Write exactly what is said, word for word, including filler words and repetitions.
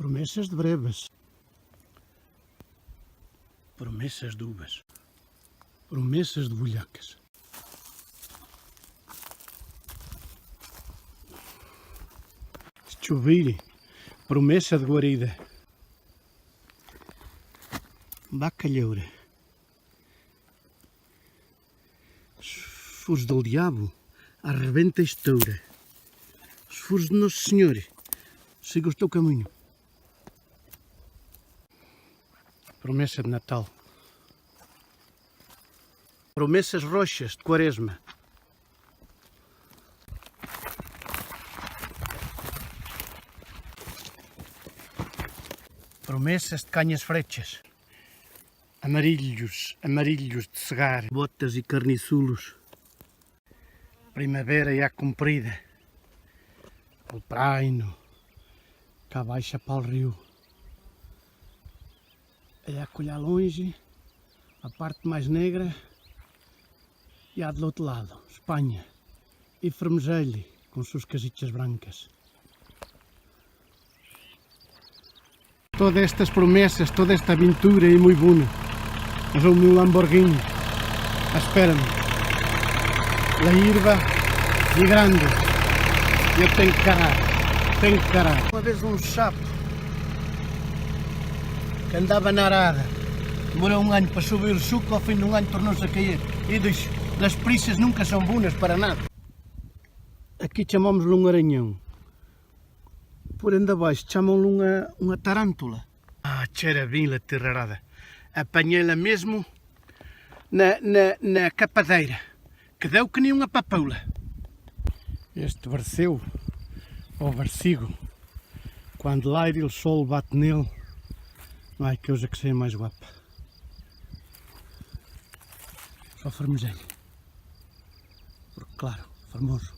Promessas de brevas. Promessas d'uvas. Promessas de bulhacas. Txuviri. Promessa de guarida. Bacalhoura. Os furos del diabo, arrebenta a estoura. Os furos de Nosso Senhor, siga o teu caminho. Promessa de Natal. Promessas roxas de Quaresma. Promessas de canhas frechas. Amarillos, amarillos de segar. Botas e carniçulos. Primavera já cumprida. El praino. Cá baixa pal riu. Allà, colà longe, a parte mais negra, e há de l'otre lado, Espanha. E Fermeselle, com suas casitas brancas. Todas estas promessas, toda esta aventura é muito boa. Mas o meu Lamborghini espera-me. La hierba é grande. Eu tenho que carar. Tenho que carar. Uma vez um chapo que andava na arada. Demorou um ano para subir o chuco, ao fim de um ano tornou-se a cair. E diz: "Las prisas nunca são boas para nada." Aqui chamamos-lhe um aranhão. Por ainda baixo chamam-lhe uma, uma tarântula. Ah, cheira bem la terra arada. Apanhei-la mesmo na, na, na capadeira, que deu que nem uma papoula. Este verceu, ou vercigo, quando l'aire e o sol bate nele, não há coisa que seja mais guapa. Só Fermeselle. Porque, claro, Fermoso